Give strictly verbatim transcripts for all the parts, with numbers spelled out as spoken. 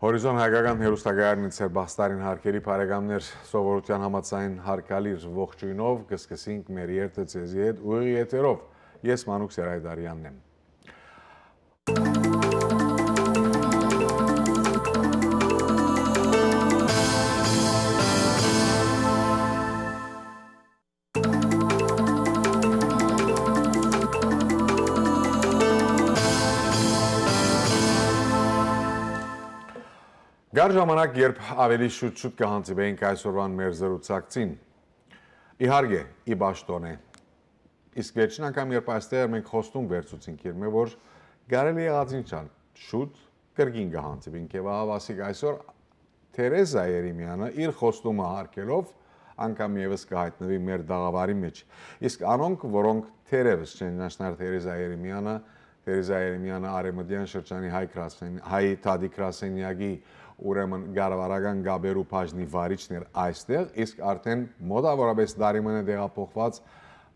Հորիզոն հայկական հեռուստակայարն, Սերբախստարին հարկերի բարեկամներ, սովորութեան համաձայն հարկալիր ողջույնով կը սկսենք մեր երթը ձեզի հետ ուղիղ եթերով։ Ես Մանուկ Սերայդարյանն եմ։ Կար ժամանակ, երբ ավելի շուտ-շուտ կը հանդիպեինք այսօրուան մեր զրուցակցին։ Իհարկե, ի պաշտօնէ։ Իսկ վերջին անգամ, երբ այստեղ մենք խոստում վերցուցինք իրմէ, որ կարելի եղած ինչ ալ շուտ կրկին կը հանդիպինք, եւ ահա, ասիկ, այսօր Թերեզա Երեմեանը իր խոստումը հարգելով անգամ եւս կը հայտնուի մեր տաղավարի մէջ։ Իսկ անոնք, որոնք թերեւս չեն ճանչնար Թերեզա Երեմեանը, Թերեզա Երեմեանը Արեւմտեան շրջանի հայ գրասեն-, հայ դատի գրասենյակի, ուրեմն, կառավարական կապերու բաժնի վարիչն էր այստեղ, իսկ արդեն մոտավորապես տարի մը տեղափոխուած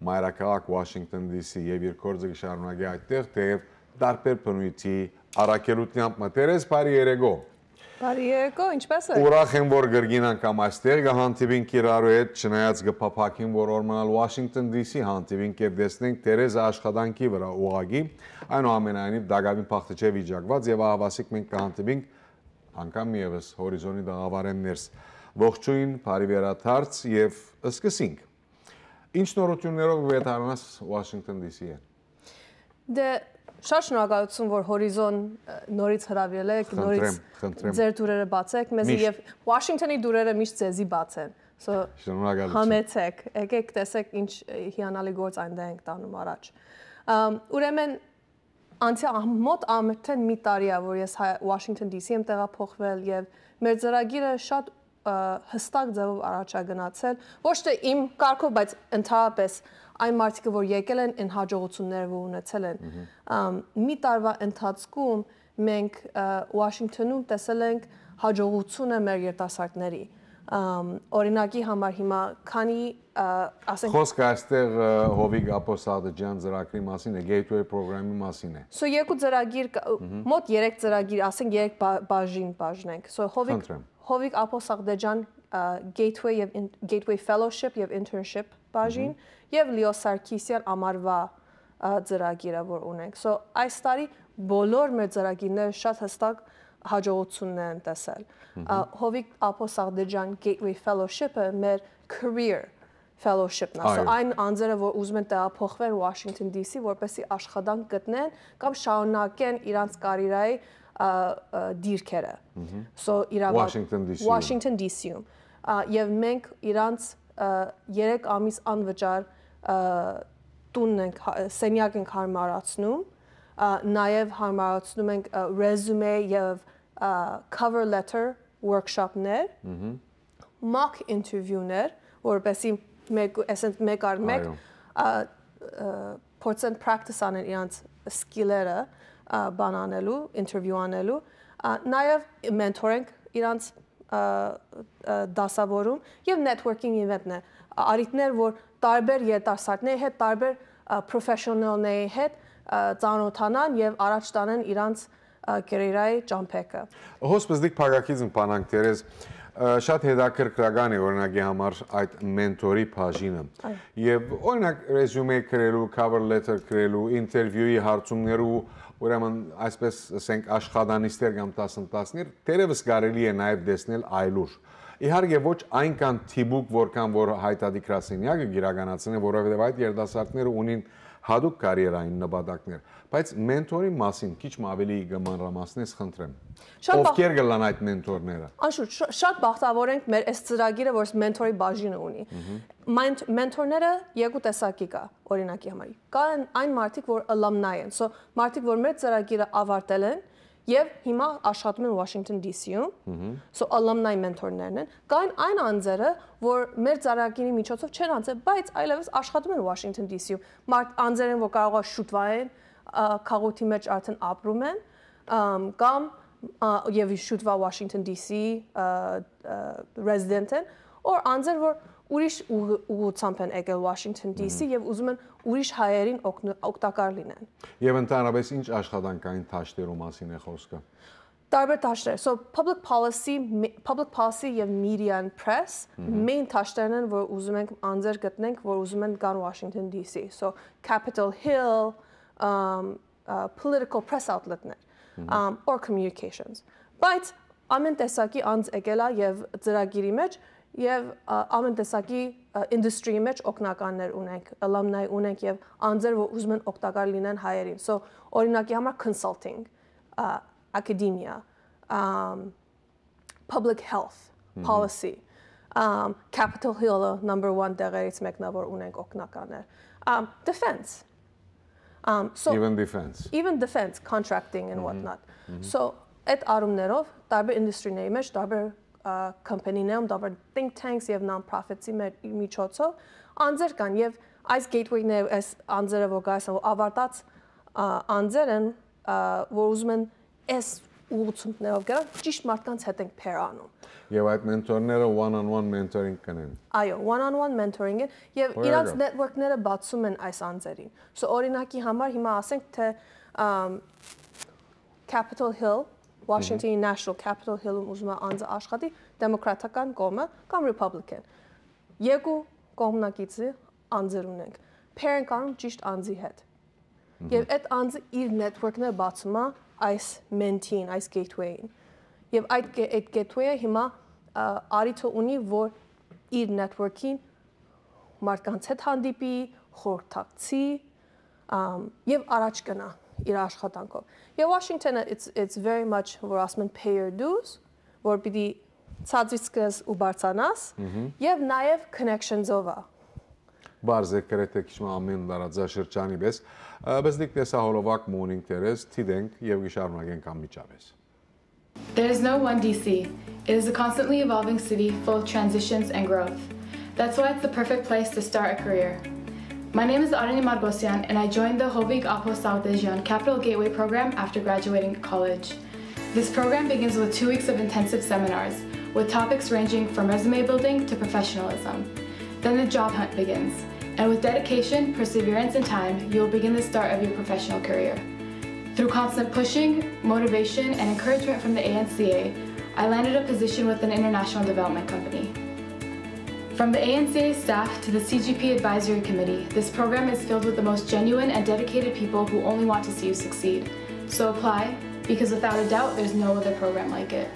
մայրաքաղաք Washington D C, եւ իր գործը կը շարունակի այդտեղ, թեեւ տարբեր բնոյթի առաքելութեամբ մը։ Թերեզ, բարի երեկո։ Բարի երեկո, ինչպե՞ս եք։ Ուրախ եմ, որ կրկին անգամ այստեղ կը հանդիպինք իրարու հետ, չնայած կը փափաքին, որ օրմանալ Washington D C հանդիպինք եւ տեսնենք Թերեզը աշխատանքի վրայ ուղղակի, այնուամենայնիվ, տակաւին բախտը չէ վիճակուած, եւ ահավասիկ մենք կը հանդիպինք անգամ եւս Հորիզոնի տաղավարէն ներս։ Ողջույն, բարի վերադարձ, եւ սկսենք։ Ինչ նորութիւններով կը վերադառնաս Washington D C-ը։ Դե, շատ շնորհակալություն, որ Հորիզոն, ը, նորից հրաւիրել եք, Խնդրեմ, նորից խնդրեմ։ Ձեր դուռերը բաց եք մեզի, Միշտ։ Եւ Washington-ի դուռերը միշտ ձեզի բաց են։ So, Շնորհակալություն։ Համեցեք, եկեք տեսեք ինչ, ը, հիանալի գործ այնտեղ ենք տանում առաջ։ Ամ, ուրեմն, անցյալ ահ-, մոտ արդեն մի տարի է, որ ես հայ-, Washington D C եմ տեղափոխվել, եւ մեր ծրագիրը շատ, ը, հստակ ձևով առաջա գնացել, ոչ թե իմ կարգով, բայց ընդհանրապես այն մարդիկը, որ եկել են, այն հաջողությունները, որ ունեցել են։ Մհմ։ Ամ, մի տարվա ընթացքում մենք, ը, Washington-ում տեսել ենք հաջողությունը մեր երիտասարդների։ Ամ, օրինակի համար, հիմա քանի, ը, ասենք, Խոսքը այստեղ, ը, Հովիկ Ափոս Ադաջյան ծրագրի մասին է, Gateway պրոգրամի մասին է։ So, երկու ծրագիր կա, Մհմ։ Մոտ երեք ծրագիր, ասենք, երեք բա-, բաժին բաժնենք։ So, Հովիկ, Խնդրեմ։ Հովիկ Ափոս Աղդեջան, ը, Gateway եւ in-, Gateway Fellowship եւ Internship բաժին, Մհմ։ Եւ Լիո Սարգիսյան ամառվա, ը, ծրագիրը, որ ունենք։ So, այս տարի բոլոր մեր ծրագիրները շատ հստակ հաջողություններ են տեսել։ Մհմ։ Ա, Հովիկ Ափոս Աղդեջան Gateway Fellowship-ը մեր career fellowship-ն է։ So, Այո։ Այն անձերը, որ ուզում են տեղափոխվել Washington D C, որպեսզի աշխատանք գտնեն կամ շարունակեն իրանց կարիերայի, ա, ա, դիրքերը։ Մհմ։ So, իրավա-, Washington D C-ում։ Washington D C-ում։ Ա, եւ մենք իրանց, ա, երեք ամիս անվճար, ա, տունն ենք, հա-, սենյակ ենք հարմարացնում, ա, նաեւ հարմարացնում ենք, ա, resume եւ, ա, cover letter workshop-ներ, Մհմ։ Mock interview-ներ, որպեսզի մեկ, այսինքն, մեկ առ մեկ, Այո։ Ա, ա, փորձեն practice անեն իրանց skill-երը, ա, բան անելու, interview անելու, ա, նաեւ mentor ենք իրանց, ա, ա, դասավորում, եւ networking event-ն է, առիթներ, որ տարբեր երիտասարդների հետ, տարբեր, ա, professional-ների հետ, ա, ծանոթանան եւ առաջ տանեն իրանց, ա, կարիերայի ճամփեքը։ Հոս պզդիկ փակագիծ ընփանանք, Թերեզ, ա, շատ հետաքրքրական է, օրինակի համար, այդ մենթորի բաժինը։ Այո։ Եւ, օրինակ, resume գրելու, cover letter գրելու, interview-ի հարցումներու, ուրեմն, այսպես ասենք, աշխատանիստեր կամ դասընթացներ, թերևս կարելի է նաեւ տեսնել այլուր։ Իհարկե, ոչ այնքան դիպուկ, որքան որ Հայ Դատի գրասենյակը կիրականացնէ, որովհետեւ այդ երիտասարդները ունին յատուկ կարիերային նպատակներ, բայց մենթորի մասին քիչ մը ավելի կը մանրամասնես, խնդրեմ։ Շատ բաղ- Ովքեր կլան այդ մենթորները։ Անշուշտ, շ-, շատ բախտավոր ենք մեր այս ծրագիրը, որ մենթորի բաժինը ունի։ Մհմ։ Մեն-, մենթորները երկու տեսակի կա, օրինակի համար։ Կան այն մարդիկ, որ alumni են, so մարդիկ, որ մեր ծրագիրը ավարտել են, եւ հիմա աշխատում են Washington D C-ում, Մհմ։ So alumni մենթորներն են, կան այն անձերը, որ մեր ծրագիրի միջոցով չեն անցել, բայց այլևս աշխատում են Washington D C-ում, մարդ անձեր են, որ կարող է շուտվա են, ա, քաղաքի մեջ արդեն ապրում են, ամ, կամ, ա, եւ շուտվա Washington D C, ա, ա, resident են, or անձեր, որ ուրիշ ուղ-, ուղղությամբ են եկել Washington D C Մհմ։ Եւ ուզում են ուրիշ հայերին օգն-, օգտակար լինեն։ Եվ ընդհանրապես ինչ աշխատանքային դաշտերու մասին է խոսքը։ Տարբեր դաշտեր։ So, public policy, me- public policy եւ media and press main դաշտերն են, որ ուզում ենք անձեր գտնենք, որ ուզում են գան Washington D C. So, Capitol Hill, um, uh, political press outlet-ներ, um, or communications. Բայց ամեն տեսակի անձ եկել է եւ ծրագիրի մեջ եւ, uh, ամեն տեսակի, uh, industry-ի մեջ օգնականներ ունենք, alumni ունենք եւ անձեր, որ ուզում են օգտակար լինեն հայերին։ So, օրինակի համար consulting, uh, academia, um, public health, policy, um, Capitol Hill-ը number one տեղերից մեկն է, որ ունենք օգնականներ, um, defense, um, so Even defense. Even defense, contracting and whatnot. So, այդ առումներով տարբեր industry-ների մեջ, տարբեր, uh, company-ներում, տարբեր think tanks եւ non-profits-ի մեր միջոցով անձեր կան եւ այս gateway-ները, այս անձերը, որ գալիս են, որ ավարտած, uh, անձեր են, uh, որ ուզում են այս ուղղություններով գնան, ճիշտ մարդկանց հետ ենք pair անում։ Եւ այդ մենթորները one on one mentoring կնեն։ Այո, one on one mentoring-ը եւ Օրինակ։ Իրանց network-ները բացում են այս անձերին։ So, օրինակի համար հիմա ասենք, թե, um, Capitol Hill, Washington-ի National Capitol Hill-ում ուզում է անձը աշխատի, դեմոկրատական կողմը կամ Republican։ Երկու կողմնակիցի անձեր ունենք։ Pair ենք անում ճիշտ անձի հետ։ Եվ այդ անձը իր network-ները բացում է այս mentee-ին, այս gateway-ին։ Եվ այդ գե- այդ gateway-ը հիմա, ա, արիթը ունի, որ իր network-ին մարդկանց հետ հանդիպի, խորհրդակցի, ամ, եւ առաջ գնա իր աշխատանքով։ Եվ Washington-ը, it's, it's very much, որ ասում են, pay your dues, որ պիտի ցածրից սկսես ու բարձրանաս, եւ նաեւ connections-ով ա։ Բարձ է գրեթե քիչ մը ամեն տարածաշրջանի պես, ը, բայց դիք տեսահոլովակ մը ունինք, Թերեզ, դիտենք եւ կշարունակենք անմիջապես։ There is no one D C. It is a constantly evolving city full of transitions and growth. That's why it's the perfect place to start a career. My name is Arani Margosyan, and I joined the Hovig Apo Saghdejyan Capital Gateway program after graduating college. This program begins with two weeks of intensive seminars, with topics ranging from resume building to professionalism. Then the job hunt begins, and with dedication, perseverance, and time, you will begin the start of your professional career. Through constant pushing, motivation, and encouragement from the A N C A, I landed a position with an international development company. From the A N C A staff to the C G P Advisory Committee, this program is filled with the most genuine and dedicated people who only want to see you succeed. So apply, because without a doubt, there's no other program like it.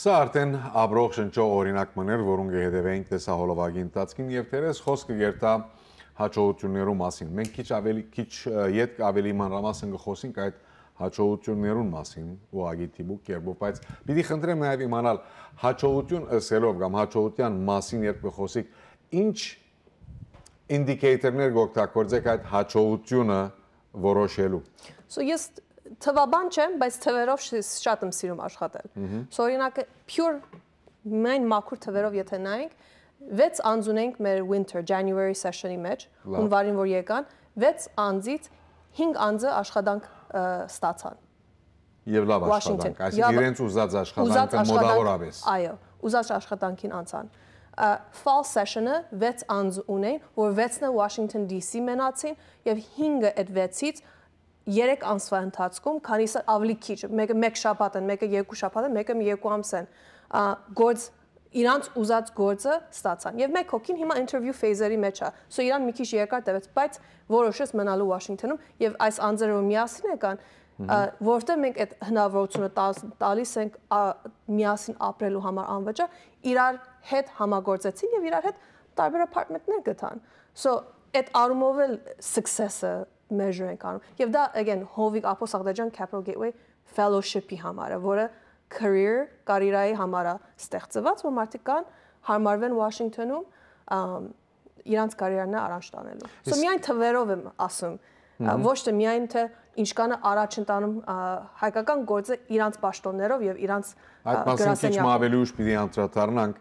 Սա արդեն ապրող շնչող օրինակ մըն էր, որուն կը հետևենք տեսահոլովակի ընթացքին, եւ Թերեզ խոսքը կերտա հաջողություններու մասին։ Մենք քիչ ավելի, քիչ, ը, ետք ավելի մանրամասն կը խոսենք այդ հաջողություններուն մասին, ուղղակի դիպուկ կերպով, բայց պիտի խնդրեմ նաեւ իմանալ, հաջողություն ըսելով կամ հաջողության մասին երբ կը խոսենք, ինչ indicator-ներ կօգտագործեք այդ հաջողությունը որոշելու։ So, ես թվաբան չեմ, բայց թվերով շ- շատ եմ սիրում աշխատել։ So, օրինակը, pure, միայն մաքուր թվերով եթե նայենք, վեց անձ ունենք մեր winter, January session-ի մեջ, Լավ։ Հունվարին որ եկան, վեց անձից հինգ անձը աշխատանք, ը, ստացան։ Եվ լավ Washington. Աշխատանք, այսինքն Յա- իրենց ուզած աշխատանքը Ուզած աշխատանք, մոտավորապես։ Այո, ուզած աշխատանքին անցան։ Ը, fall session-ը վեց անձ ունեն, որ վեցնը Washington D C մենացին, եւ հինգը այդ վեցից երեք ամսվա ընթացքում, քանիսը ավելի քիչ, մեկը մեկ շաբաթ են, մեկը երկու շաբաթ են, մեկը մի երկու ամս են, ա, գործ, իրանց ուզած գործը ստացան։ Եվ մեկ հոգին հիմա interview phase-երի մեջ է, so իրան մի քիչ երկար տևեց, բայց որոշեց մնալու Washington-ում, եւ այս անձերը, որ միասին եկան, ա, որտեղ մենք այդ հնարավորությունը տալ- տալիս ենք, ա, միասին ապրելու համար անվճար, իրար հետ համագործեցին եւ իրար հետ տարբեր apartment-ներ գտան։ So, այդ առումով էլ success-ը measure ենք անում։ Եվ դա, again, Hovig Apo Saghdejyan Capital Gateway Fellowship-ի համար է, որը career, կարիերայի համար է ստեղծված, որ մարդիկ կան, հարմարվեն Washington-ում, ամ, իրանց կարիերան է առաջ տանելու։ So, Իսկ միայն թվերով եմ ասում, ա, ոչ թե միայն թե ինչքանը առաջ ընտանում, ա, հայկական գործը իրանց պաշտոններով եւ իրանց, Այդ ա, մասին քիչ մը գրասենյակով։ Ավելի ուշ պիտի անդրադառնանք,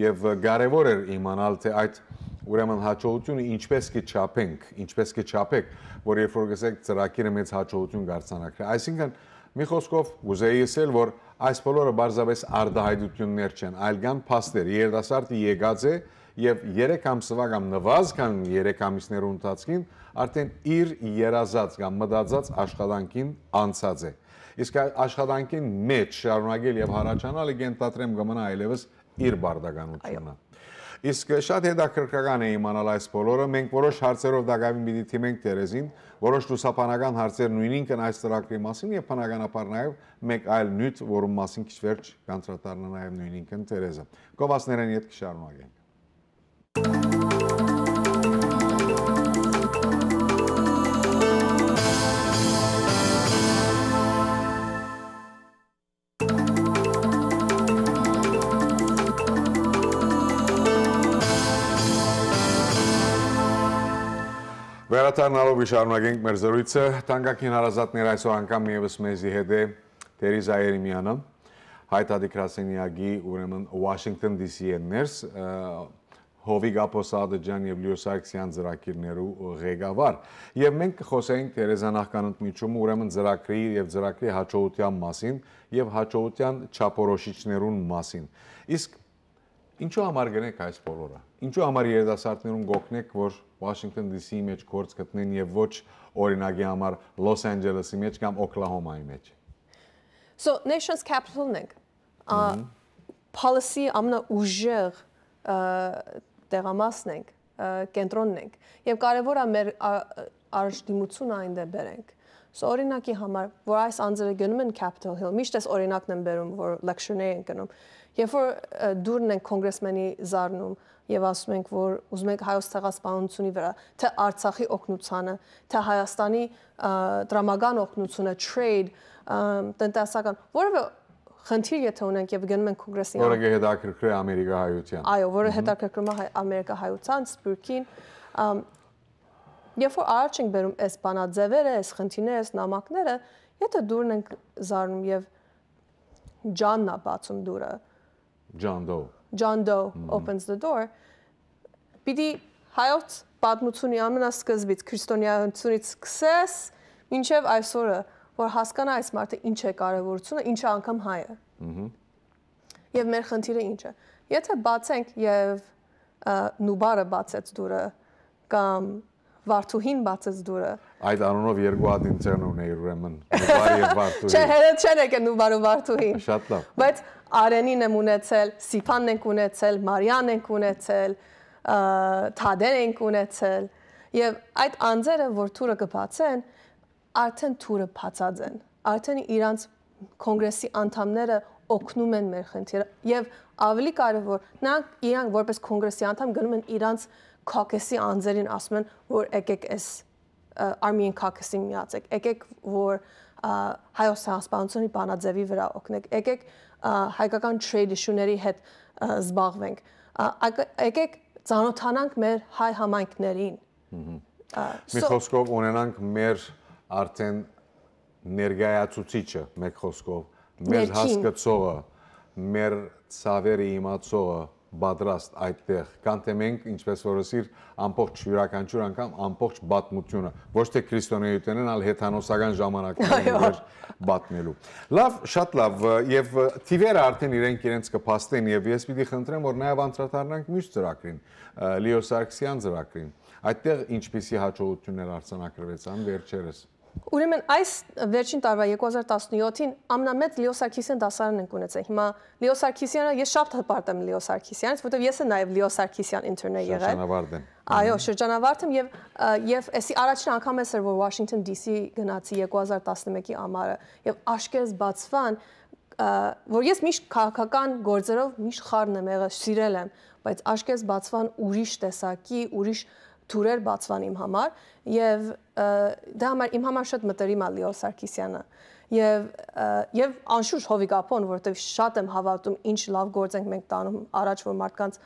եւ կարեւոր էր իմանալ, թե այդ, ուրեմն, հաջողությունը ինչպես կը չափենք, ինչպես կը չափեք, որ երբ որ կսեք ծրագիրը մեծ հաջողություն կարձանագրի։ Այսինքն, մի խոսքով, կուզեի ասել, որ այս բոլորը պարզապես արտահայտություններ չեն, այլ կան փաստեր։ Երիտասարդը եկած է Եւ երեք ամսուայ կամ նուազ քան երեք ամիսներու ընթացքին արդեն իր երազած կամ մտածած աշխատանքին անցած է։ Իսկ ա- աշխատանքին մեջ շարունակել եւ հառաչանալը կ'ենթադրեմ կը մնայ այլեւս իր բարդականութիւնը։ Իսկ շատ հետաքրքրական է իմանալ այս բոլորը։ Մենք որոշ հարցերով տակաւին պիտի դիմենք Թերեզին, որոշ լուսաբանական հարցեր նույնինքն այս ծրագրի մասին եւ բնականաբար նաեւ մեկ այլ նիւթ, որուն մասին քիչ վերջ կանդրադառնայ նաեւ նույնինքն Թերեզը։ Գովասներէն յետ կը շարունակենք։ Վերադառնալով կը շարունակենք մեր զրոյցը, թանկագին հարազատներ, այսօր անգամ եւս մեզի հետ է Թերեզա Երեմեանը, Հայ Դատի գրասենեակի, ուրեմն Washington D C-ը ներս, ը, Հովիկ Աբոսատը ջան եւ Լիո Սարգսեան ծրագիրներու ղեկավար։ Եւ մենք կը խոսենք Թերեզա նախքան ընդմիջումը, ուրեմն ծրագրի եւ ծրագրի հաջողութեան մասին եւ հաջողութեան չափորոշիչներուն մասին։ Իսկ ինչու համար կ'ընենք այս բոլորը։ Ինչու համար երիտասարդներուն կ'օգնենք, որ Washington D C-ի մեջ գործ գտնեն եւ ոչ, օրինակի համար, Լոս Անջելեսի մեջ կամ Օքլահոմայի մեջ։ So, Nation's Capital-ն ենք։ Ա, Policy ամենաուժեղ, ա, տեղամասն ենք, ա, կենտրոնն ենք։ Եւ կարեւոր է մեր, ա, առաջդիմությունը այնտեղ բերենք։ So, օրինակի համար, որ այս անձերը գնում են Capitol Hill, միշտ էս օրինակն եմ բերում, որ lecture-ներ են գնում։ Երբ որ, ա, դուռն են կոնգրեսմենի զարնում եւ ասում ենք, որ ուզում ենք հայոց ցեղասպանությունի վրա, թե Արցախի օգնությանը, թե Հայաստանի, ա, դրամական օգնությունը, trade, ա, տնտեսական, որևէ խնդիր եթե ունենք եւ գնում ենք կոնգրեսի Որը կը հետաքրքրի ամերիկահայութեան։ Այո, որը հետաքրքրում է հայ- ամերիկահայութեան, սփիւռքին, ամ, երբ որ առաջ ենք բերում այս բանաձևերը, այս խնդիրները, այս նամակները, եթե դուռն ենք զարնում եւ John-ն ա բացում դուռը, John Doe։ John Doe opens the door, պիտի հայոց պատմությունի ամենասկզբից, քրիստոնեայությունից սկսես, մինչեւ այսօրը, որ հասկանա այս մարդը ինչ է կարեւորությունը, ինչ է անգամ հայը։ Մհմ։ Եւ մեր խնդիրը ինչ է։ Եթե բացենք եւ, ա, Նուբարը բացեց դուռը, կամ Վարդուհին բացեց դուռը։ Այդ անունով երկու հատ ինտերն ունեիր ուրեմն, Նուբար եւ Վարդուհի։ Չէ, հերը չեն եկել Նուբար ու Վարդուհին։ Շատ լավ։ Բայց Արենին եմ ունեցել, Սիփանն ենք ունեցել, Մարիան ենք ունեցել, ա, Թադեն ենք ունեցել։ Եվ այդ անձերը, որ դուռը կը բացեն, արդեն դուռը բացած են։ Արդեն իրանց կոնգրեսի անդամները օգնում են մեր խնդիրը։ Եվ ավելի կարևոր, նրանք իրանք որպես կոնգրեսի անդամ գնում են իրանց caucus-ի անձերին, ասում են, որ եկեք էս, ը, Armenian caucus-ին միացեք, եկեք, որ, ա, հայոց ցեղասպանությունը բանաձևի վրա օգնեք, եկեք, ա, հայկական trade issue-ների հետ, ա, զբաղվենք, ա, ակ-, եկեք ծանոթանանք մեր հայ համայնքներին։ Ա, Մի so խոսքով ունենանք մեր արդեն ներկայացուցիչը, մեկ խոսքով, մեր Ներքին։ Հասկցողը, մեր ցավերը իմացողը պատրաստ այդտեղ, քան թե մենք, ինչպես որ ըսիր, ամբողջ յուրաքանչյուր անգամ ամբողջ պատմությունը, ոչ թե քրիստոնեութենեն, այլ հեթանոսական ժամանակներն Այո։ Մեր պատմելու։ Լավ, շատ լավ, ը, եւ, ը, թիվերը արդեն իրենք իրենց կփաստեն, եւ ես պիտի խնդրեմ, որ նաեւ անդրադառնանք մյուս ծրագրին, ը, Լիո Սարգսեան ծրագրին։ Այդտեղ ինչպիսի հաջողություններ արձանագրվեցան վերջերս։ Ուրեմն այս վերջին տարվա երկու հազար տասնյոթին ամենամեծ Լիո Սարգսեան դասարան ենք ունեցել։ Հիմա Լիո Սարգսեանը, ես շատ հպարտ եմ Լիո Սարգսեանից, որտեվ ես եմ նաև Լիո Սարգսեան intern է եղել։ Շրջանավարտ եմ։ Այո, շրջանավարտ եմ և, ը, և էսի առաջին անգամ էս էր, որ Washington D C գնացի երկու հազար տասնմեկի ամառը, և աշկերս բացվան, ը, որ ես միշտ քաղաքական գործերով միշտ խառն եմ եղել, սիրել եմ, բայց աշկերս բացվան ուրիշ տեսակի, ուրիշ թուրեր բացվան իմ համար, և, ը, դա համար, իմ համար շատ մտերիմ ա Լիո Սարգսյանը, և, ը, և անշուշտ Հովիկ Աբոն, որովհետև շատ եմ հավատում, ինչ լավ գործ ենք մենք տանում առաջ, որ մարդկանց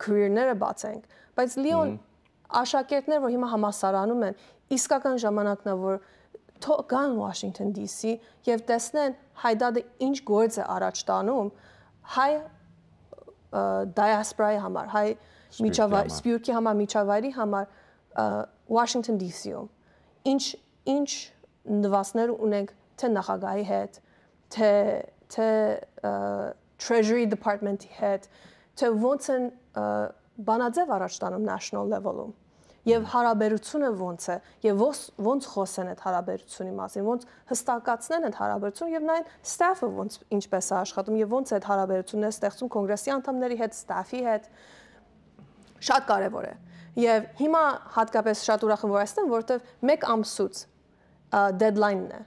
career-ները բացենք, բայց Լիոն Մհմ։ աշակերտներ, որ հիմա համալսարանում են, իսկական ժամանակն է, որ թո-, գան Washington D C և տեսնեն Հայդադը ինչ գործ է առաջ տանում հայ, ը, diaspora-ի համար, հայ Սփյուռքի միջավայ-, համար։ Սփյուռքի համար, միջավայրի համար, ը, Washington D C-ում։ Ինչ, ինչ նվաստներ ունենք թե նախագահի հետ, թե, թե, ը, Treasury Department-ի հետ, թե ոնց են, ը, բանաձեւ առաջ տանում national level-ում, եւ հարաբերությունը ո՞նց է, եւ ո՞նց, ո՞նց խօսեն այդ հարաբերությունի մասին, ո՞նց հստակացնեն այդ հարաբերությունը, եւ նայն staff-ը ո՞նց, ինչպես է աշխատում, եւ ո՞նց է այդ հարաբերությունները ստեղծում կոնգրեսի անդամների հետ, staff-ի հետ, շատ կարեւոր է։ Եւ հիմա հատկապես շատ ուրախ եմ, որ այստեղ, որովհետեւ մեկ ամսուց, ա, deadline-ն է։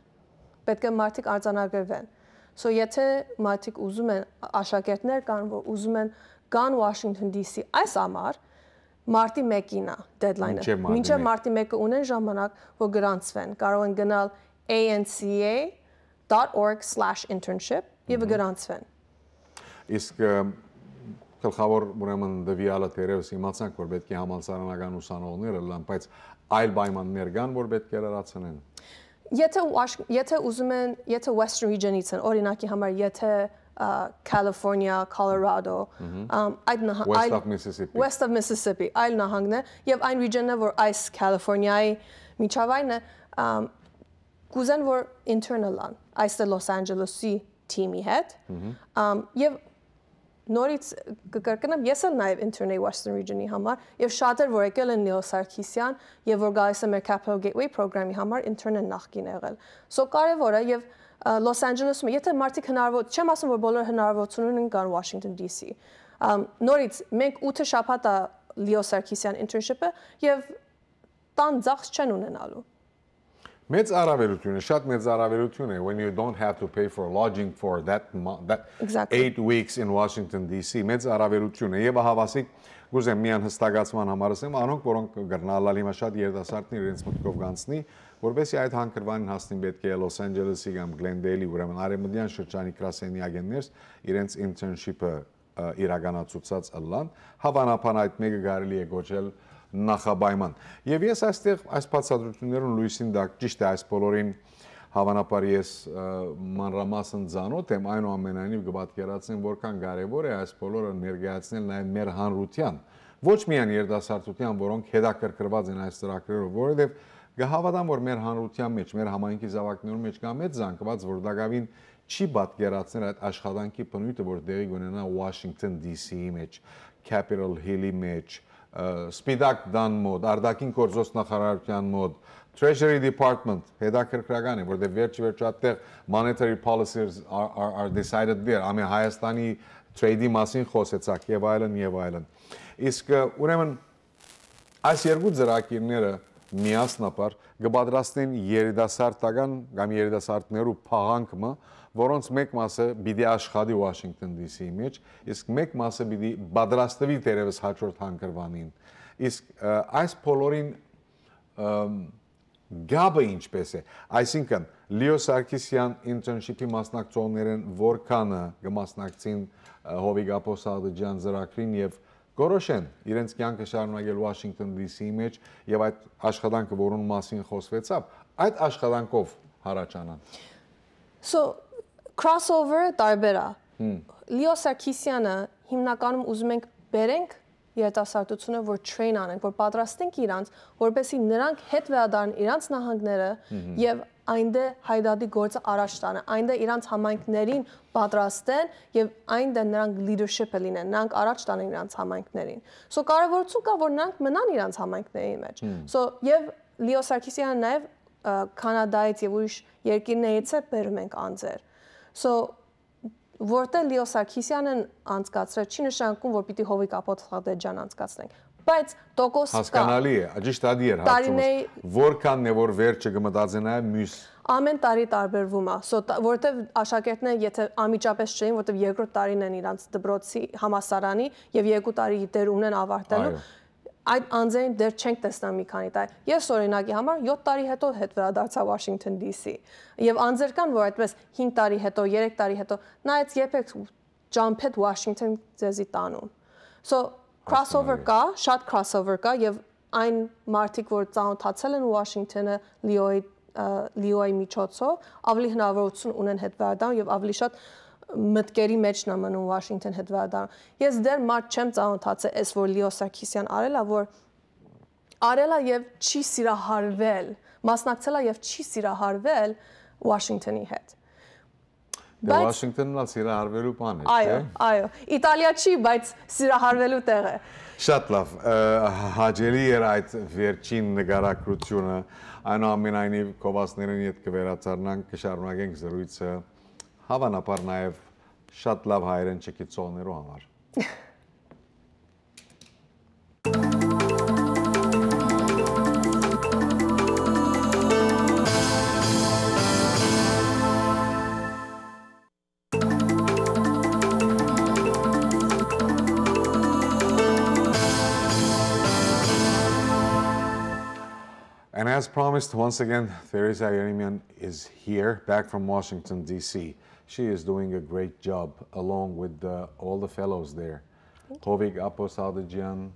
Պետք է մարդիկ արձանագրվեն։ So, եթե մարդիկ ուզում են, աշակերտներ կան, որ ուզում են գան Washington D C այս ամառ, մարտի մեկին է deadline-ը։ Մինչեւ մարտի Մինչեւ մեկը։ Մարտի մեկը ունեն ժամանակ, որ գրանցվեն, կարող են գնալ A N C A dot org slash internship եւ Մհմ։ Գրանցվեն։ Իսկ, ը, գլխաւոր, ուրեմն, տվեալը թերեւս իմացանք, որ պէտք է համալսարանական ուսանողներ ըլլան, բայց այլ պայմաններ կան, որ պէտք է լրացնեն։ Եթե Wash-, եթե ուզում են, եթե Western Region-ից են, օրինակի համար, եթե, ա, California, Colorado, Մհմ։ ամ, այդ նահ-, West այլ of Mississippi։ West of Mississippi, այլ նահանգներ, եւ այն region-ը, որ այս California-ի միջավայրն է, ամ, կուզեն, որ intern ըլլան, այստեղ Los Angeles-ի team-ի հետ, Մհմ։ ամ, եւ նորից կկրկնեմ, ես էլ նաեւ intern էի Western Region-ի համար, եւ շատեր, որ եկել են Լիո Սարգսեան, եւ որ գալիս է մեր Capital Gateway պրոգրամի համար, intern են նախկին եղել։ So կարեւոր է, եւ, ա, Los Angeles-ում, եթե մարդիկ հնարավոր, չեմ ասում, որ բոլոր հնարավորություն ունեն գան Washington D C։ Ամ, նորից, մենք ութը շաբաթ է Լիո Սարգսեան internship-ը, եւ տան ծախս չեն ունենալու։ Մեծ առավելություն է, շատ մեծ առավելություն է, when you don't have to pay for lodging for that mo-, that Exactly. eight weeks in Washington D C, մեծ առավելություն է։ Եւ ահավասիկ, կուզեմ միան հստակացման համար ասեմ, անոնք, որոնք կրնալալ հիմա շատ երիտասարդներ իրենց մտքով գանցնի, որպեսզի այդ հանգրուանին հասնին, պետք է Los Angeles-ի կամ Glendale-ի, ուրեմն արևմտյան շրջանի գրասենյակներս իրենց internship-ը, ը, իրականացուցած ըլլան, հավանաբար այդ մեկը կարելի է կոչել նախապայման։ Եւ ես այստեղ այս բացատրություններուն լույսին տակ, ճիշտ է, այս բոլորին, հավանաբար, ես, ը, մանրամասն ծանոթ եմ, այնուամենայնիվ կը պատկերացնեմ, որքան կարեւոր է այս բոլորը ներկայացնել նաեւ մեր հանրութեան, ոչ միայն երիտասարդութեան, որոնք հետաքրքրված են այս ծրագրերով, որովհետեւ կհաւատամ, որ մեր հանրութեան մեջ, մեր համայնքի զաւակներուն մեջ կայ մեծ զանգուած, որ տակաւին չի պատկերացնել այդ աշխատանքի բնոյթը, որ տեղի կունենայ Washington D C-ի մեջ, Capitol Hill-ի մեջ, ը, Սպիտակ տան մոտ, Արտաքին գործոց նախարարութեան մոտ, Treasury Department, հետաքրքրական է, որտեղ վերջի վերջո այդտեղ monetary policies are, are, are decided there, ամեն Հայաստանի trade-ի մասին խօսեցաք, եւ այլն, եւ այլն։ Իսկ, ը, ուրեմն, այս երկու ծրագիրները միասնաբար կը պատրաստեն երիտասարդական կամ երիտասարդներու փաղանգ մը, որոնց մեկ մասը պիտի աշխատի Washington D C-ի մեջ, իսկ մեկ մասը պիտի պատրաստվի թերեւս հաջորդ հանգրուանին։ Իսկ, ը, այս բոլորին, ըմ, գաբը ինչպես է։ Այսինքն, Լիո Սարգսեան internship-ի մասնակցողներէն որքանը կը մասնակցին, ը, Հովիկ Աբոս Աղդեջեան ծրագրին եւ կորոշեն իրենց կյանքը շարունակել Washington D C-ի մեջ եւ այդ աշխատանքը, որուն մասին խօսվեցաւ, այդ աշխատանքով հառաչանան։ So, crossover-ը տարբեր է։ Հմ։ Լիո Սարգսեանը հիմնականում ուզում ենք բերենք երիտասարդությունը, որ train անենք, որ պատրաստենք իրանց, որպեսզի նրանք հետ վերադառնան իրանց նահանգները Մհմ։ Եւ այնտեղ հայդատի գործը առաջ տանեն, այնտեղ իրանց համայնքներին պատրաստեն եւ այնտեղ նրանք leadership-ը լինեն, նրանք առաջ տանեն իրանց համայնքներին։ So կարեւորություն կա, որ նրանք մնան իրանց համայնքների մեջ։ Հմ։ So, եւ Լիո Սարգսեանը նաեւ, ը, Քանադայից եւ ուրիշ երկիրներից է բերում ենք անձեր։ So, որտեղ Լիո Սարգսեանն անցկացրել, չի նշանակում, որ պիտի Հովիկ Աբոս Աղդեջեան անցկացնենք։ Բայց տոկոս կա։ Հասկանալի է, ճիշտ ադի էր հարցումս։ Տարիների Որքանն է, որ վերջը կը մտածեն այ մյուս Ամեն տարի տարբերվում է, so, տ-, որտեվ աշակերտները, եթե անմիջապես չէին, որտեվ երկրորդ տարին են իրանց դպրոցի համալսարանի եւ երկու տարի դեռ ունեն ավարտելու, Այո։ Այդ անձերին դեռ չենք տեսնա մի քանի տարի։ Ես, օրինակի համար, յոթ տարի հետո հետ վերադարձա Washington D C, եւ անձեր կան, որ այդպես հինգ տարի հետո, երեք տարի հետո, նայեց, երբեք ճամփետ Washington ձեզի տանում։ So, crossover Հասկանալի է։ Կա, շատ crossover կա, եւ այն մարդիկ, որ ծանոթացել են Washington-ը Լիոյի, ը, Լիոյի միջոցով, ավելի հնարավորություն ունեն հետ վերադառնալ եւ ավելի շատ մտքերի մեջ նա մնում Washington հետ վերադառնալ։ Ես դեռ մարդ չեմ ծանոթացել, էս որ Լիո Սարգսեան արել ա, որ արել ա եւ չի սիրահարվել, մասնակցել ա եւ չի սիրահարվել Washington-ի հետ։ Դե, բայց Washington-ն ալ սիրահարվելու բան է, Այո, չէ՞։ Այո։ Իտալիա չի, բայց սիրահարվելու տեղ է։ Շատ լավ, ը, հաճելի էր այդ վերջին նկարագրությունը, այնուամենայնիվ, կովասներուն հետ կվերադառնանք, կշարունակենք զրույցը, հավանաբար նաև շատ լավ հայերեն չգիտողներու համար։ And as promised, once again, Theresa Yeremian is here, back from Washington, D C. She is doing a great job along with the, all the fellows there. Thank you. Hovig Apo Sadijian,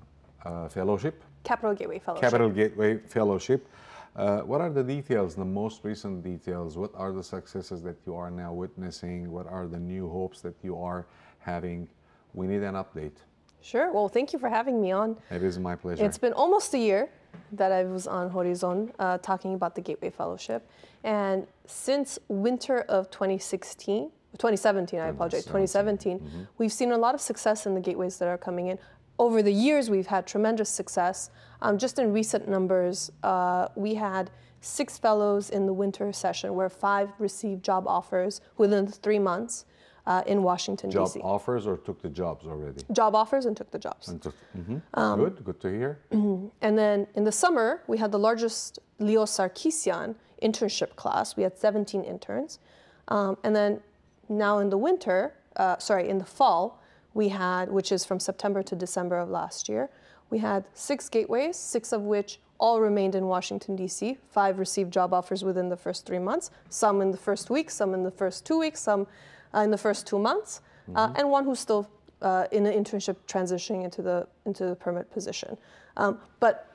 uh, Fellowship? Capital Gateway Fellowship. Capital Gateway Fellowship. Uh, what are the details, the most recent details? What are the successes that you are now witnessing? What are the new hopes that you are having? We need an update. Sure. Well, thank you for having me on. It is my pleasure. It's been almost a year that I was on Horizon, uh, talking about the Gateway Fellowship. And since winter of twenty sixteen, twenty seventeen, I apologize, twenty seventeen, we've seen a lot of success in the gateways that are coming in. Over the years, we've had tremendous success. Um, just in recent numbers, uh, we had six fellows in the winter session, where five received job offers within three months, uh, in Washington, D C. Job offers or took the jobs already? Job offers and took the jobs. And took, mhm. Um, good, good to hear. And then in the summer, we had the largest Leo Sarkisian internship class. We had seventeen interns. Um, and then now in the winter, uh, sorry, in the fall, we had, which is from September to December of last year, we had six gateways, six of which all remained in Washington, D C. Five received job offers within the first three months, some in the first week, some in the first two weeks, some, uh, in the first two months, uh, and one who's still, uh, in an internship transitioning into the, into the permanent position. Um, but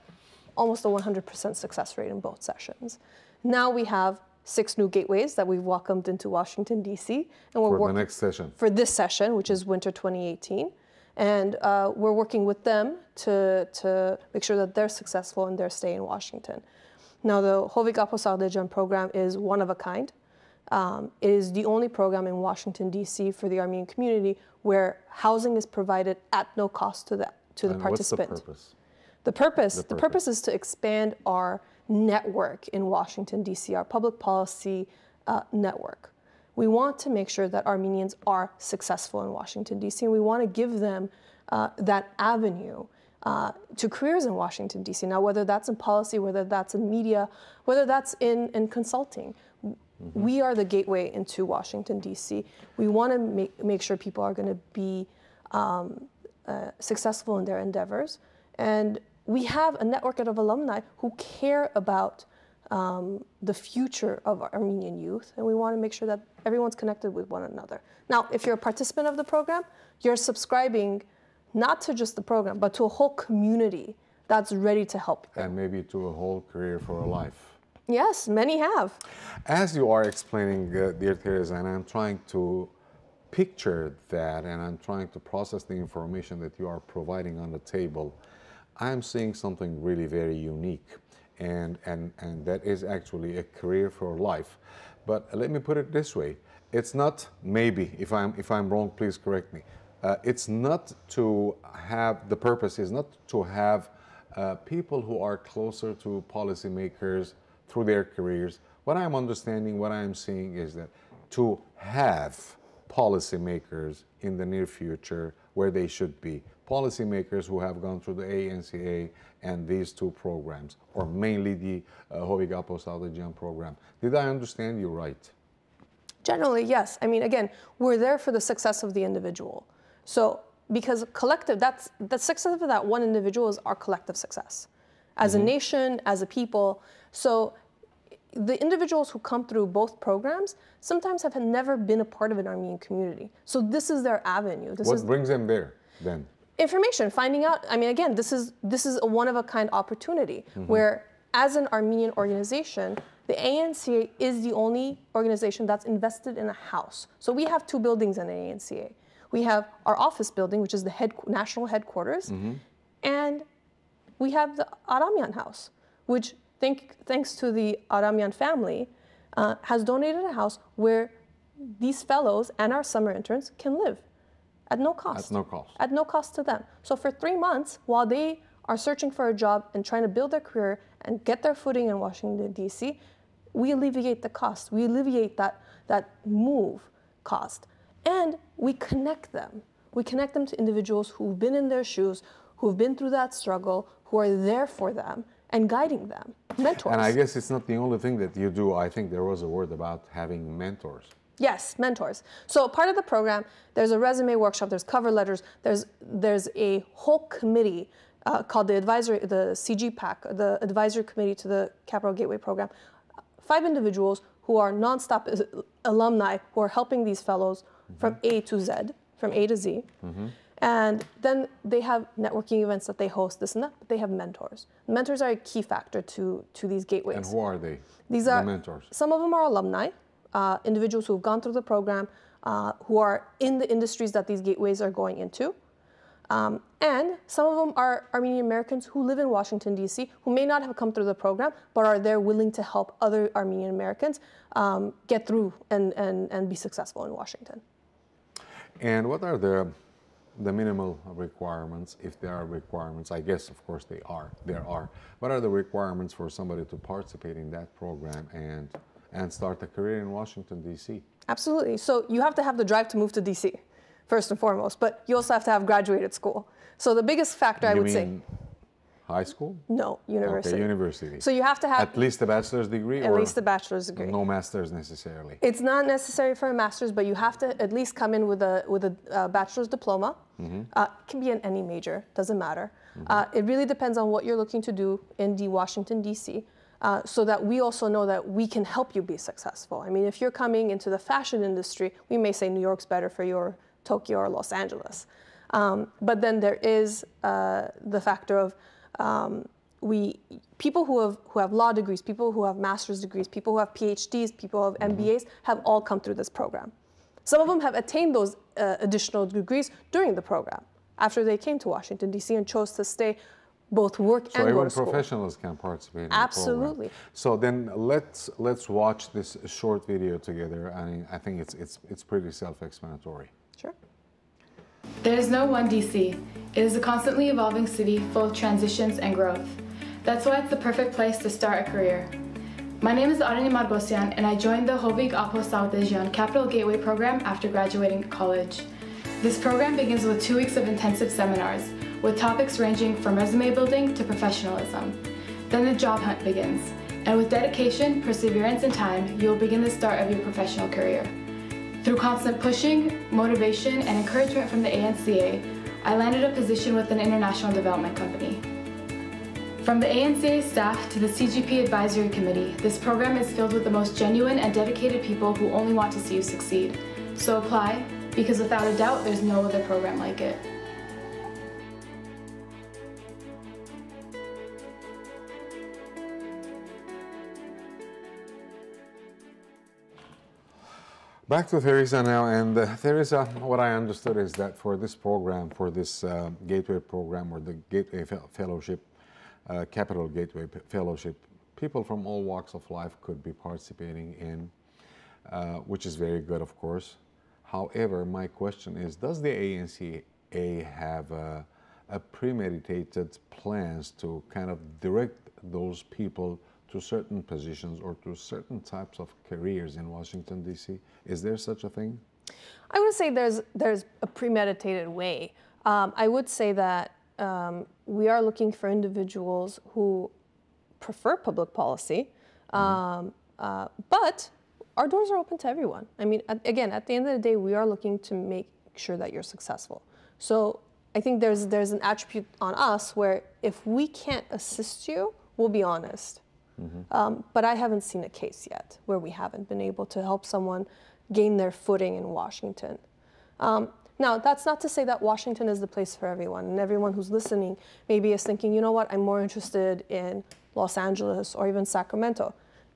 almost a one hundred percent success rate in both sessions. Now we have six new gateways that we've welcomed into Washington, D C, and we're working for the next session, for this session, which is winter twenty eighteen. And, uh, we're working with them to, to make sure that they're successful in their stay in Washington. Now, the Hovig Apo Sadijian program is one of a kind. Um, it is the only program in Washington, D C for the Armenian community where housing is provided at no cost to the, to the participant. And what's the purpose? The purpose, the purpose is to expand our network in Washington, D C, our public policy, uh, network. We want to make sure that Armenians are successful in Washington, D C, and we want to give them, uh, that avenue, uh, to careers in Washington, D C. Now, whether that's in policy, whether that's in media, whether that's in, in consulting, we are the gateway into Washington, D C. We want to make, make sure people are going to be, um, uh, successful in their endeavors. And we have a network of alumni who care about, um, the future of Armenian youth, and we want to make sure that everyone's connected with one another. Now, if you're a participant of the program, you're subscribing not to just the program, but to a whole community that's ready to help you. And maybe to a whole career for a life. Yes, many have. As you are explaining, uh, dear Teresa, and I'm trying to picture that, and I'm trying to process the information that you are providing on the table, I'm seeing something really very unique, and, and, and that is actually a career for life. But let me put it this way. It's not, maybe, if I'm, if I'm wrong, please correct me. Uh, it's not to have, the purpose is not to have, uh, people who are closer to policymakers through their careers. What I'm understanding, what I'm seeing is that to have policymakers in the near future where they should be, policymakers who have gone through the A N C A and these two programs, or mainly the, uh, Hovig Apo Sadijian program. Did I understand you right? Generally, yes. I mean, again, we're there for the success of the individual. So, because collective, that's, the success of that one individual is our collective success. As a nation, as a people. So, the individuals who come through both programs sometimes have never been a part of an Armenian community. So, this is their avenue. This is What brings them there, then? Information, finding out. I mean, again, this is, this is a one-of-a-kind opportunity where, as an Armenian organization, the A N C A is the only organization that's invested in a house. So we have two buildings in A N C A. We have our office building, which is the head, national headquarters, and we have the Aramian House, which, thank, thanks to the Aramian family, uh, has donated a house where these fellows and our summer interns can live. at no cost. At no cost. At no cost to them. So for three months, while they are searching for a job and trying to build their career and get their footing in Washington, D C, we alleviate the cost. We alleviate that, that move cost. And we connect them. We connect them to individuals who've been in their shoes, who've been through that struggle, who are there for them and guiding them. Mentors. And I guess it's not the only thing that you do. I think there was a word about having mentors. Yes, mentors. So part of the program, there's a resume workshop, there's cover letters, there's there's a whole committee uh, called the advisory, the C G PAC, the advisory committee to the Capital Gateway program. Five individuals who are nonstop alumni who are helping these fellows from A to Z, from A to Z. And then they have networking events that they host, this and that, but they have mentors. Mentors are a key factor to, to these gateways. And who are they? These the are mentors. Some of them are alumni, uh, individuals who've gone through the program, uh, who are in the industries that these gateways are going into. Um, and some of them are Armenian Americans who live in Washington, D C, who may not have come through the program, but are there willing to help other Armenian Americans um, get through and, and, and be successful in Washington. And what are the the minimal requirements, if there are requirements? I guess, of course, they are. There are. What are the requirements for somebody to participate in that program and and start a career in Washington D C? Absolutely. So you have to have the drive to move to D C first and foremost, but you also have to have graduated school. So the biggest factor I You would say mean high school? No, university. Okay, university. So you have to have At least a bachelor's degree at or least a bachelor's degree. No master's necessarily. It's not necessary for a master's, but you have to at least come in with a with a uh, bachelor's diploma. Uh, it can be in any major, doesn't matter. Uh, it really depends on what you're looking to do in the Washington D C. Uh, so that we also know that we can help you be successful. I mean, if you're coming into the fashion industry, we may say New York's better for your Tokyo or Los Angeles. Um, but then there is uh, the factor of um, we people who have who have law degrees, people who have master's degrees, people who have PhDs, people who have MBAs have all come through this program. Some of them have attained those uh, additional degrees during the program after they came to Washington D C and chose to stay both work So and go even to school. Professionals can participate in the program. Absolutely. So then let's let's watch this short video together. I mean, I think it's it's it's pretty self-explanatory. Sure. There is no one D C. It is a constantly evolving city full of transitions and growth. That's why it's the perfect place to start a career. My name is Arani Margosyan, and I joined the Hovig Apo South Asian Capital Gateway program after graduating college. This program begins with two weeks of intensive seminars, with topics ranging from resume building to professionalism. Then the job hunt begins, and with dedication, perseverance, and time, you will begin the start of your professional career. Through constant pushing, motivation, and encouragement from the A N C A, I landed a position with an international development company. From the A N C A staff to the C G P Advisory Committee, this program is filled with the most genuine and dedicated people who only want to see you succeed. So apply, because without a doubt, there's no other program like it. Back to Theresa now. And uh, Theresa, what I understood is that for this program, for this uh, Gateway program or the Gateway Fel- Fellowship, uh, Capital Gateway P- Fellowship, people from all walks of life could be participating in, uh, which is very good, of course. However, my question is, does the A N C A have a, a premeditated plans to kind of direct those people to certain positions or to certain types of careers in Washington, D C? Is there such a thing? I would say there's there's a premeditated way. Um, I would say that um, we are looking for individuals who prefer public policy, um, uh, but our doors are open to everyone. I mean, at, again, at the end of the day, we are looking to make sure that you're successful. So I think there's there's an attribute on us where if we can't assist you, we'll be honest. Um, but I haven't seen a case yet where we haven't been able to help someone gain their footing in Washington. Um, now, that's not to say that Washington is the place for everyone, and everyone who's listening maybe is thinking, you know what, I'm more interested in Los Angeles or even Sacramento.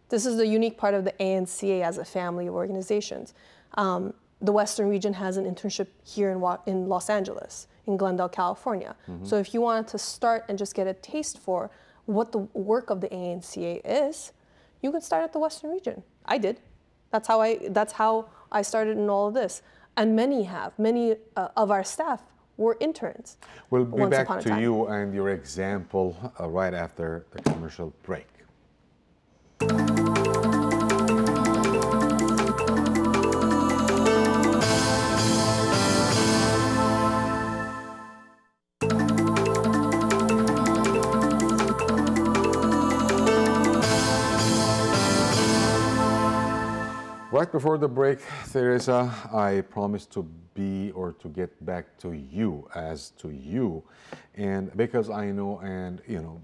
This is the unique part of the A N C A as a family of organizations. Um, the Western region has an internship here in, Wa- in Los Angeles, in Glendale, California. So if you wanted to start and just get a taste for what the work of the A N C A is, you can start at the Western region. I did. That's how I that's how I started in all of this. And many have. Many uh, of our staff were interns. We'll be once back upon a to time. You and your example uh, right after the commercial break. Right before the break, Teresa, I promised to be or to get back to you as to you. And because I know, and you know,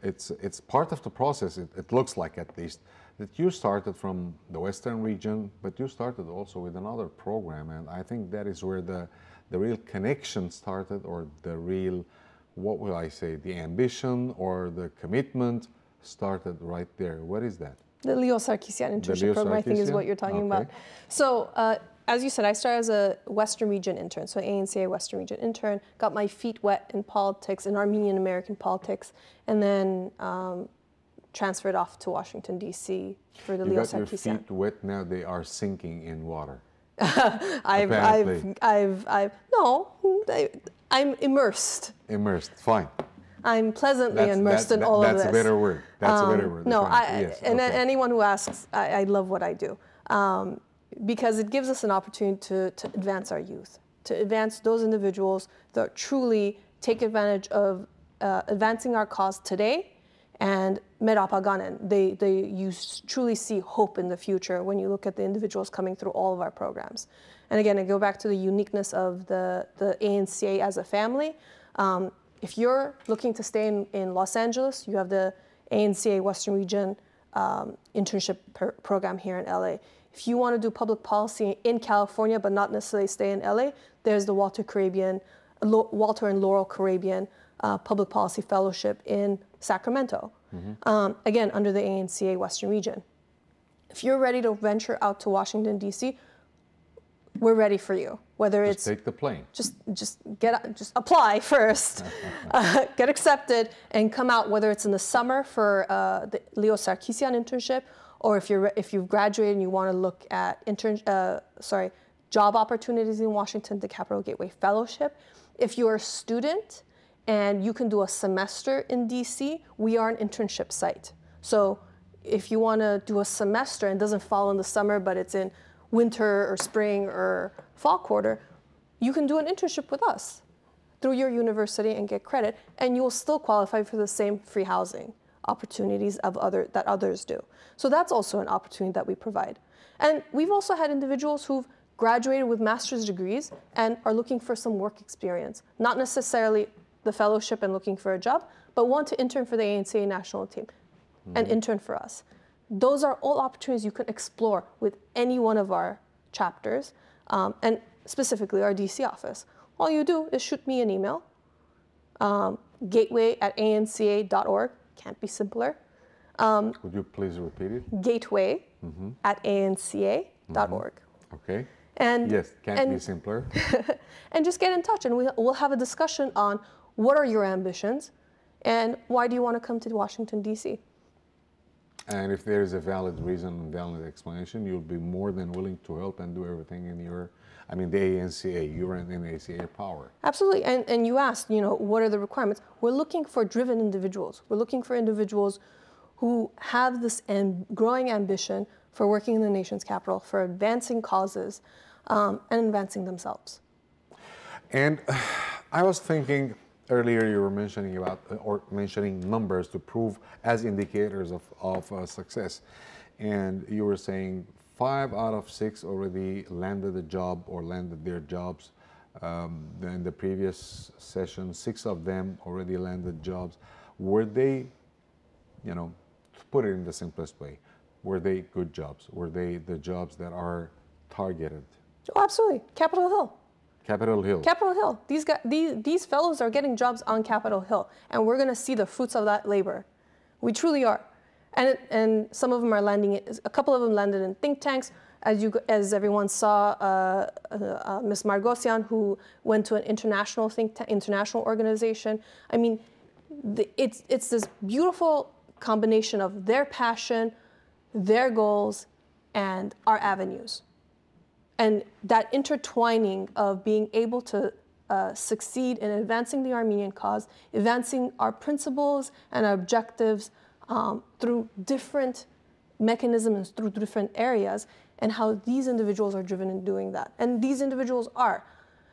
it's it's part of the process, it, it looks like at least, that you started from the Western region, but you started also with another program. And I think that is where the, the real connection started, or the real, what will I say, the ambition or the commitment started right there. What is that? The Leo Sarkisian internship program, I think, is what you're talking okay. about. So, uh, as you said, I started as a Western Region intern, so A N C A Western Region intern, got my feet wet in politics, in Armenian American politics, and then um, transferred off to Washington, D C for the you Leo got Sarkisian. Your feet wet, now they are sinking in water. I've, I've, I've, I've, no, I, I'm immersed. Immersed, fine. I'm pleasantly that's, immersed that, in all that's of this. That's a better word. That's um, a better word. No, I, yes, and okay. Anyone who asks, I, I, love what I do um, because it gives us an opportunity to, to advance our youth, to advance those individuals that truly take advantage of uh, advancing our cause today and me apaganen. They, they, you truly see hope in the future when you look at the individuals coming through all of our programs. And again, I go back to the uniqueness of the, the A N C A as a family. Um, if you're looking to stay in, in Los Angeles, you have the A N C A Western Region um, internship per- program here in L A. If you want to do public policy in California, but not necessarily stay in L A, there's the Walter Caribbean, Lo- Walter and Laurel Caribbean uh, Public Policy Fellowship in Sacramento. Mm-hmm. Um, again, under the A N C A Western Region. If you're ready to venture out to Washington, D C, we're ready for you. Whether just it's take the plane, just just get just apply first, uh, get accepted, and come out. Whether it's in the summer for uh, the Leo Sarkisian internship, or if you're if you've graduated and you want to look at intern, uh, sorry, job opportunities in Washington, the Capital Gateway Fellowship. If you're a student and you can do a semester in D C, we are an internship site. So if you want to do a semester and it doesn't fall in the summer, but it's in winter or spring or fall quarter, you can do an internship with us through your university and get credit, and you will still qualify for the same free housing opportunities of other that others do. So that's also an opportunity that we provide. And we've also had individuals who've graduated with master's degrees and are looking for some work experience, not necessarily the fellowship and looking for a job, but want to intern for the A N C A national team and intern for us. Those are all opportunities you can explore with any one of our chapters um, and specifically our D C office. All you do is shoot me an email, um, gateway at A N C A dot org, can't be simpler. Um, Could you please repeat it? Gateway at A N C A dot org. Okay. And yes, can't and, be simpler. And just get in touch, and we, we'll have a discussion on what are your ambitions, and why do you want to come to Washington D C. And if there is a valid reason and valid explanation, you'll be more than willing to help and do everything in your, I mean, the A N C A, you're in the A C A power. Absolutely. And, and you asked, you know, what are the requirements? We're looking for driven individuals. We're looking for individuals who have this am- growing ambition for working in the nation's capital, for advancing causes um, and advancing themselves. And I was thinking earlier you were mentioning about uh, or mentioning numbers to prove as indicators of, of uh, success. And you were saying five out of six already landed a job or landed their jobs. Um, in the previous session, six of them already landed jobs. Were they, you know, to put it in the simplest way, were they good jobs? Were they the jobs that are targeted? Oh, absolutely. Capitol Hill. Capitol Hill. Capitol Hill. These, guys, these, these fellows are getting jobs on Capitol Hill, and we're going to see the fruits of that labor. We truly are. And, it, and some of them are landing, a couple of them landed in think tanks. As, you, as everyone saw, uh, uh, uh, Miss Margosian, who went to an international think tank, international organization. I mean, the, it's, it's this beautiful combination of their passion, their goals, and our avenues. And that intertwining of being able to uh, succeed in advancing the Armenian cause, advancing our principles and our objectives um, through different mechanisms, through different areas, and how these individuals are driven in doing that. And these individuals are.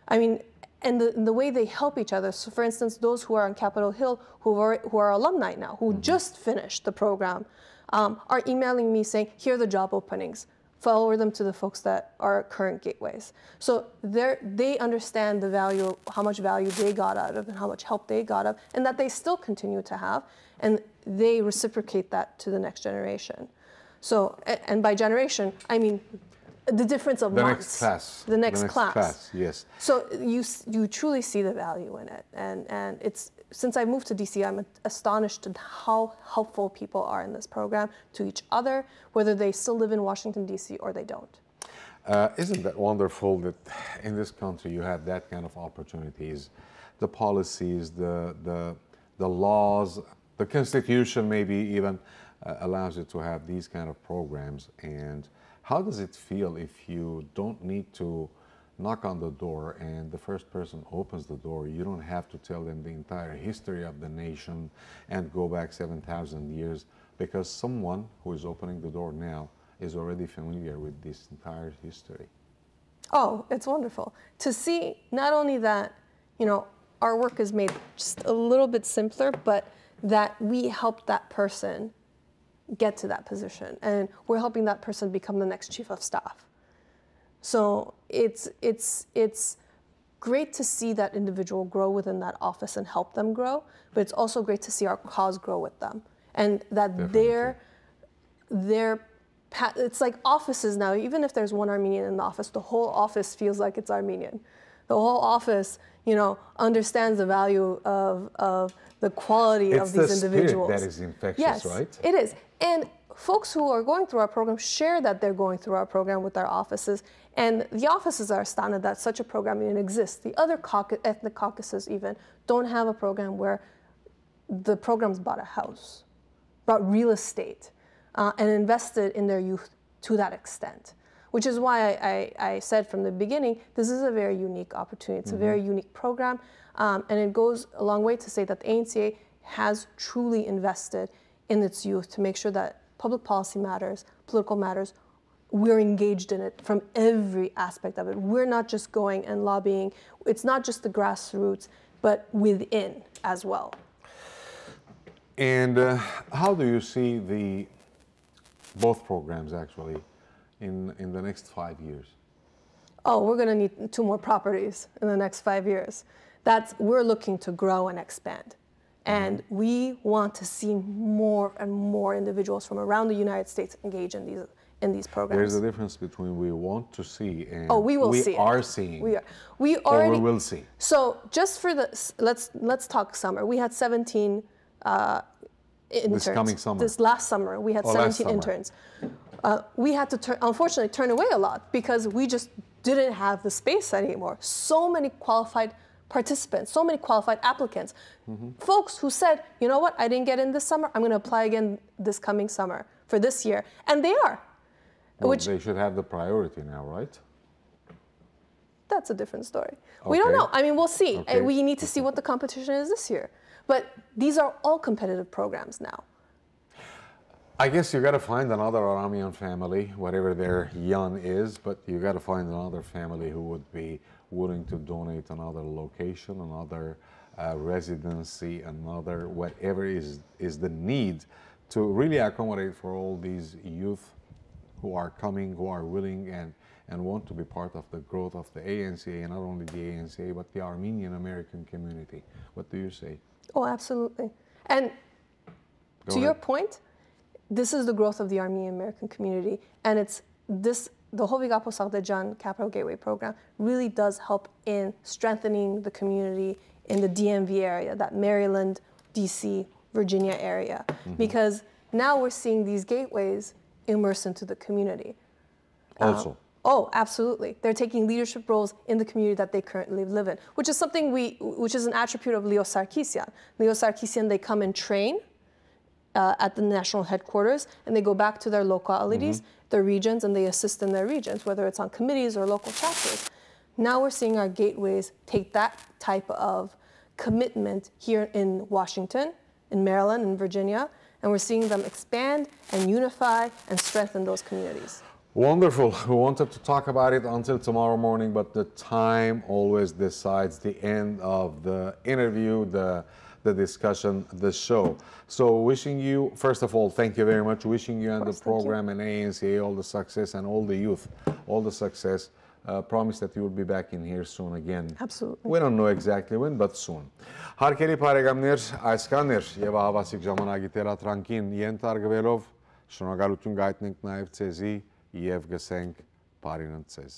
I mean, and the, the way they help each other. So, for instance, those who are on Capitol Hill, who are, who are alumni now, who just finished the program, um, are emailing me saying, "Here are the job openings. Forward them to the folks that are current gateways." So they they understand the value, how much value they got out of, and how much help they got out, and that they still continue to have, and they reciprocate that to the next generation. So, a- and by generation, I mean the difference of The months. Next class. The next class. Yes. So you s- you truly see the value in it, and and it's since I moved to D C, I'm astonished at how helpful people are in this program to each other, whether they still live in Washington D C or they don't. Uh, isn't that wonderful that in this country you have that kind of opportunities, the policies, the the the laws, the constitution maybe even uh, allows you to have these kind of programs. And how does it feel if you don't need to knock on the door and the first person opens the door? You don't have to tell them the entire history of the nation and go back seven thousand years, because someone who is opening the door now is already familiar with this entire history. Oh, it's wonderful to see not only that, you know, our work is made just a little bit simpler, but that we help that person get to that position, and we're helping that person become the next chief of staff. So it's it's it's great to see that individual grow within that office and help them grow, but it's also great to see our cause grow with them, and that their their pa- it's like offices now. Even if there's one Armenian in the office, the whole office feels like it's Armenian. The whole office, you know, understands the value of of the quality It's of these the individuals. Spirit that is infectious, Yes, right? It is. And folks who are going through our program share that they're going through our program with our offices. And the offices are astonished that such a program even exists. The other caucus, ethnic caucuses even don't have a program where the programs bought a house, bought real estate, uh, and invested in their youth to that extent. Which is why I, I, I said from the beginning, this is a very unique opportunity. It's a very unique program, um, and it goes a long way to say that the A N C A has truly invested in its youth to make sure that public policy matters, political matters, we're engaged in it from every aspect of it. We're not just going and lobbying. It's not just the grassroots, but within as well. And uh, how do you see the both programs actually in in the next five years? Oh, we're going to need two more properties in the next five years. That's we're looking to grow and expand, and we want to see more and more individuals from around the United States engage in these in these programs. There's a difference between we want to see and Oh, we will we see. are It. Seeing. We are. We Or already. We will see. So, just for the s- let's let's talk summer. We had seventeen uh, interns. This coming summer. This last summer, we had Oh, last seventeen summer. Interns. Uh, we had to turn, unfortunately, turn away a lot because we just didn't have the space anymore. So many qualified participants, so many qualified applicants. Mm-hmm. Folks who said, "You know what? I didn't get in this summer. I'm going to apply again this coming summer for this year," and they are. Well, which they should have the priority now, right? That's a different story. We don't Okay. Know. I mean, we'll see. Okay. Uh, We need to see what the competition is this year. But these are all competitive programs now. I guess you got to find another Aramian family, whatever their yan is, but you got to find another family who would be willing to donate another location, another uh, residency, another whatever is is the need to really accommodate for all these youth who are coming, who are willing and and want to be part of the growth of the A N C A, and not only the A N C A, but the Armenian American community. What do you say? Oh, absolutely. And Go to your ahead. Point, this is the growth of the Armenian American community, and it's this the Hovig Apo Sardejan Capital Gateway Program really does help in strengthening the community in the D M V area, that Maryland, D C, Virginia area, Mm-hmm. because now we're seeing these gateways immerse into the community. Um, Also, Oh, absolutely. They're taking leadership roles in the community that they currently live in, which is something we, which is an attribute of Leo Sarkisian. Leo Sarkisian, they come and train, uh, at the national headquarters, and they go back to their localities, their regions, and they assist in their regions, whether it's on committees or local chapters. Now we're seeing our gateways take that type of commitment here in Washington, in Maryland, in Virginia, and we're seeing them expand and unify and strengthen those communities. Wonderful. We wanted to talk about it until tomorrow morning, but the time always decides the end of the interview, the the discussion, the show. So wishing you, first of all, thank you very much. Wishing you and the program and A N C A all the success and all the youth, all the success. Uh, promise that you will be back in here soon again. Absolutely. We don't know exactly when, but soon. Հարգելի բարեկամներ, այսքան էր եւ ահավասիկ ժամանակի թելադրանքին ենթարկվելով, շնորհակալություն կայտնենք նաեւ ձեզի եւ գսենք բարին ընդ ձեզ։